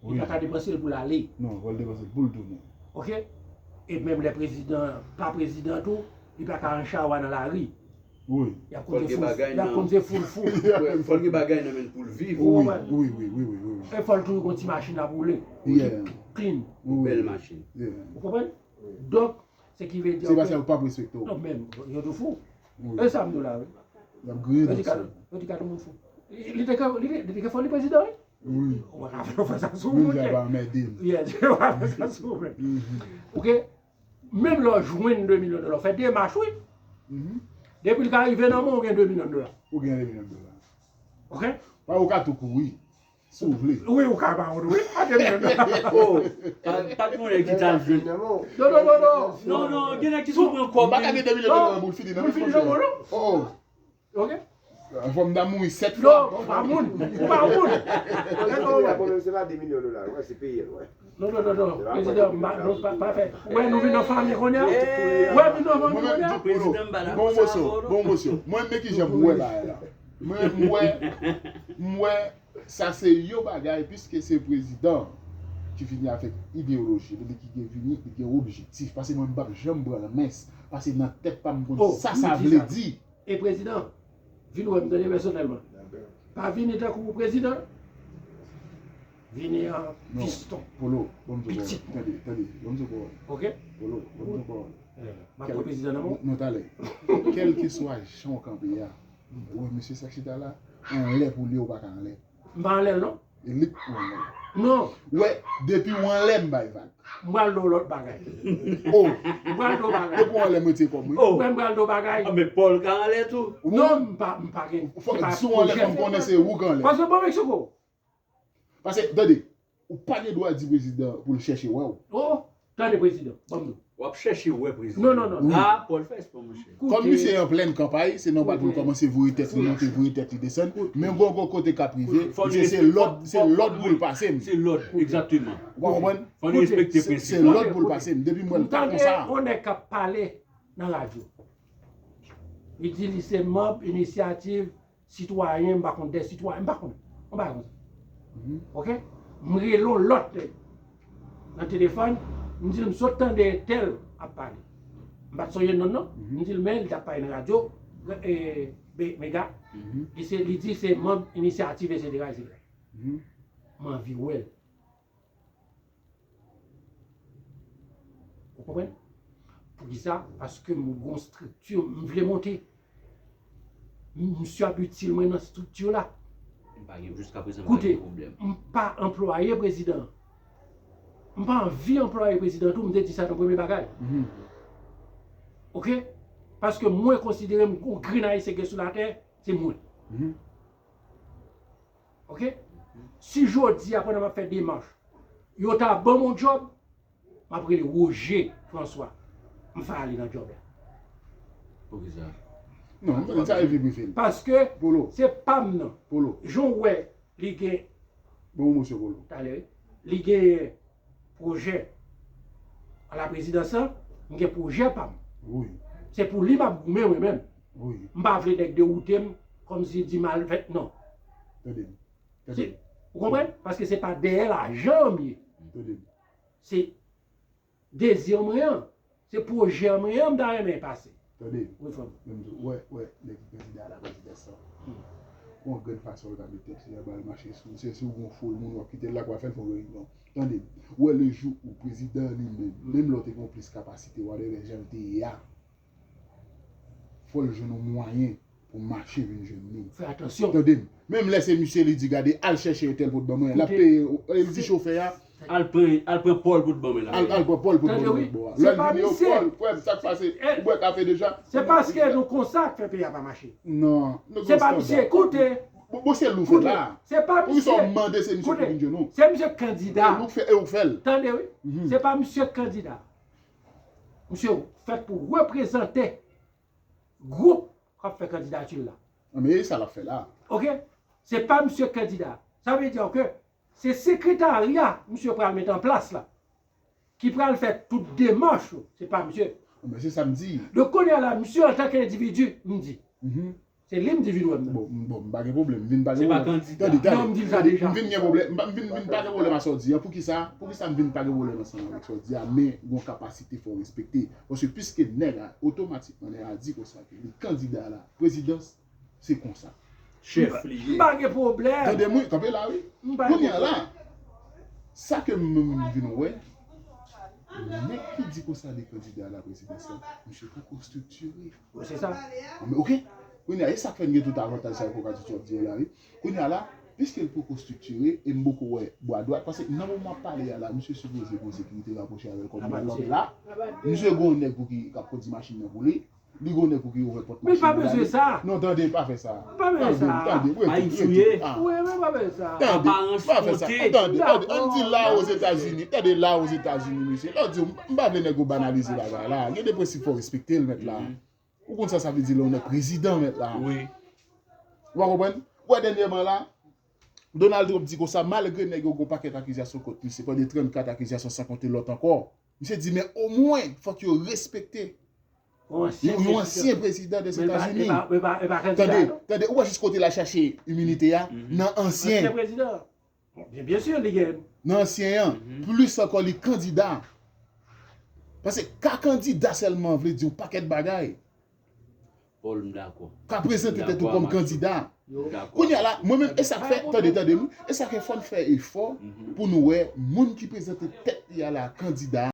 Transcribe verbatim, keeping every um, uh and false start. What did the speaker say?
Li pa ka depanse l pou l ale. Non, fò l depanse l pou l tounen. Oke? E menm lè prezidan pa prezidan tou, li pa ka an chawa nan lari. Wi. Y ap konn se foul, y ap konn se foul fou. Fò l gen bagay nan men l pou l viv. Wi, wi, wi, wi, wi, wi. E fò l toujou gon ti machin ap woule. Ki clean. Wi. Bèl machin. Ou konprann? Donk, se ki vle di. Se paske yo p ap respekte w. Non, men, yo tou fou. Wi. E sa m di w la, wi. Y ap griyen dosye. Yo di Kato moun fou. Li te ka, li te, li te ka fò li prezidan, wi. Wi. Ou pa ka fè, fè sa sou moun. Menm jan pa anmède m. Yeah, ou pa fè sa sou moun. Oke? Menm lè w jwenn de milyon dola, w fè demach, wi. Depi l ka rive nan men w, ou gen de milyon dola. Ou gen de milyon dola. Oke? Pa ou ka tou kouri. Si w vle. Wi, ou ka ba yon wi. Pa de milyon dola. Oh, pa, pa gen yon nèg ki t al jwenn. Non, non, non, non. Non, non, gen nèg ki tou pran kòb. Pa ka gen de milyon dola pou l fini nan men w, non. Oh, oh. Oke? Fò m ta mouri sèt fwa. Non, ou pa moun. Ou pa moun. Ou pa moun. Se pa de milyon dola, wè, se peye l, wè. Non, non, non, non. Prezidan, m pa, non, pa, pa fè. Wè, nou vin nan fanmi kounye a. Wè, vin nan fanmi kounye a. Bon, mosyo, bon, mosyo. Mwen, men ki jan m wè bagay la. Mwen, m wè, m wè, sa se yon bagay, piske se prezidan ki vini avèk ideyoloji, li ki gen vini, li gen objektif. Paske mwen, m p ap janm pran l mens. Paske nan tèt pa m, m konn sa sa vle di. E prezidan, vin wè m tande pèsonèlman. Pa vini tankou prezidan. Vini an piston. Polo, ban m di w pawòl. Tande, tande, ban m di w pawòl. Oke? Polo, ban m di w pawòl. M ap pran prezidan nan men w. Non, talè. Kèlkeswa jan w kanpe a, ou wè mesye sa k chita la, anlè pou li, ou pa ka anlè. M pa anlè l, non. E li k pou anlè. Non. Wè, depi w anlè, m bay vag. M pral di w lòt bagay. Oh. M pral di w bagay. Depi w anlè, m retire kòb mwen. Oh. Wè, m pral di w bagay. Ah, men Paul ka anlè tou. Non, m pa, m pa gen. Fòk si w anlè, fò m konnen se ou k anlè. Paske bon, Mexico. Paske, tande, ou pa gen dwa di prezidan pou l chèche wè w. Oh. Tande prezidan, ban m di w. W ap chèche wè prezidan. Non, non, non, non. La, Paul fè espò, monchè. Kòm misye an plèn kanpay, se nòmal pou l kòmanse voye tèt li monte, voye tèt li desann. Men gon, gon kote k ap rive, misye se lòd, se lòd pou l pase m. Se lòd, egzakteman. Ou pa konprann? Fò nou respekte prensip la. Se lòd pou l pase m. Depi m wè l pa konsa. M tande yon nèg k ap pale nan radyo. Li di li se manm inisyativ sitwayen, m pa konn de sitwayen, m pa konnen. Yon bagay konsa. Oke? M rele yon lòt nèg nan telefòn, m di l m sot tande entèl ap pale. M pa t sonje non l non. M di l men li t ap pale nan radyo, e, Be-, Mega. Li se, li di se manm inisyativ, etsetera, etsetera. M anvi wè l. Ou konprann? Poukisa? Paske m gon estrikti, m vle monte. M, misye ap itil mwen nan estrikti la. M pa gen, jiska prezan, m pa gen pwoblèm. Koute, m pa anplwaye prezidan. M pa anvi anplwaye prezidan tou, m te di sa nan premye bagay. Oke? Paske mwen konsidere m gon grenn ayisyen gen sou latè, se mwen. Oke? Si jodi a, pandan m ap fè demach, yo ta ban m yon djòb, m ap rele Roger François. M fè ale nan djòb la. Poukisa? Non, sa e vle brife l. Paske se pa m nan. Polo. Jan w wè, li gen. Bon, mesye Polo. Talè, wi. Li gen pwojè a la prezidans lan, m gen pwojè pa m. Wi. Se pou li m ap goumen mwen menm. Wi. M pa vle nèg dewoute m, kòmsi di m al fè, non. Tande m. Tande m. Ou konprann? Paske se pa dèyè lajan m ye. Tande m. Se dezi an mwen an. Se pwojè an mwen an m ta renmen pase. Tande. Wi, frè m. Menm tou, wè, wè, nèg kandida a la prezidans lan. Yon grenn fason l ka met tèt li anba l mache sou. Se si w gon foul moun w ap kite l la, k w ap fè l fè yon reyinyon. Tande. Wè, le jou ou prezidan an li menm, menm lè w te gen plis kapasite, whatever jan l te ye a, fò l jwenn yon mwayen pou mache vin jwenn li. Fè atansyon. Tande m. Menm lè se misye li di, gade, al chèche entèl pou t ban mwen. L ap peye, e, l di chofè a. Al pran, al pran Pòl pou t ban mwen la. Al, al pran Pòl pou t ban mwen lòt bò a. Lè l vini, yo, Pòl, frè m, sa k pase? Ou bwè kafe deja? Se paske nou konsa k fè peyi a pa mache. Non. Se pa misye, koute. Bon, bon, se lou fè la. Se pa misye. Poukisa w mande se misye pou vin jwenn ou? Se misye k kandida. E ou k fè, e ou k fè l. Tande, wi. Se pa misye k kandida. Misye fèt pou reprezante gwoup k ap fè kandidati la. Men e sa l ap fè la. Oke? Se pa misye k kandida. Sa vle di ke se sekretarya misye pral met an plas la ki pral fè tout demach yo. Se pa misye. Men se sa m di. Donk, kounye a la, misye antanke endividi, m di, Se li m di vin wè m nan. Bon, m- bon, m pa gen pwoblèm. M vin pa gen Se pa pwoblèm. Kandida. Tande, tande, Non, m di l sa tande. Deja. M vin gen pwoblèm. M pa- m vin, m vin pa gen pwoblèm ak sa w di a. Poukisa? Poukisa m vin pa gen pwoblèm ansanm avèk sa w di a? Men, gon kapasite fò respekte. Paske piske nèg la, otomatikman, nèg la di konsa ke li kandida la prezidans, se konsa. Chèf li ye. M pa gen pwoblèm. Tande m wi, kanpe la wi. M pa gen Kounye a la, pwoblèm. Sa ke m menm m vin wè, nèg ki di konsa li kandida la prezidans la, misye poko estriktire. Wi, se sa. Men, ok. Kounye a, e sa k fè n gen tout avantaj sa yo, pou ka di sa w ap di yo la, wi. Kounye a la, piske l poko estriktire, e m poko wè bwa dwat, paske nan moman m ap pale a la, misye sipoze gon sekirite rapwoche avè l kòm Avanse. Lòt la. Misye gon nèg pou ki k ap kondui machin nan pou li. Li gon nèg pou ki ouvè pòt machin nan. Men pa bezwen sa. Non, tande, pa fè sa. Pa bezwen sa. Tande, tande, Pa rete, insouye. Rete. Ah. Wi, men pa bezwen sa. Tande, Aparans pa fè sa. Monte. Tande, tande. An di la Ozetazini. Tande la Ozetazini, mesye. Lè w di, m pa vle nèg yo banalize bagay la. Gen de prensip fò respekte l, mèt la. Mhm. Ou konn sa sa vle di lè w nèg prezidan, mèt la. Wi. Ou pa konprann? Ou wè dènyèman la, Donald Trump di konsa, malgre nèg yo gon pakèt akizasyon kont misye, pran de trannkat akizasyon san konte lòt ankò. Misye di, men omwen, fòk yo respekte yon, yon ansyen prezidan de Setazini. Tande, tande, ou wè jis kote l al chache iminite a, nan ansyen. Ansyen prezidan. Bon, byen, byen si, li gen. Nan ansyen an, plis ankò li kandida. Paske ka kandida sèlman vle di yon pakèt bagay. Paul, m dakò. Ka prezante tèt ou kòm kandida. Kounye a la, mwen menm, e sa k fè, tande, tande, wi, e sa k fè fò n fè efò pou nou wè moun ki prezante tèt li a la kandida.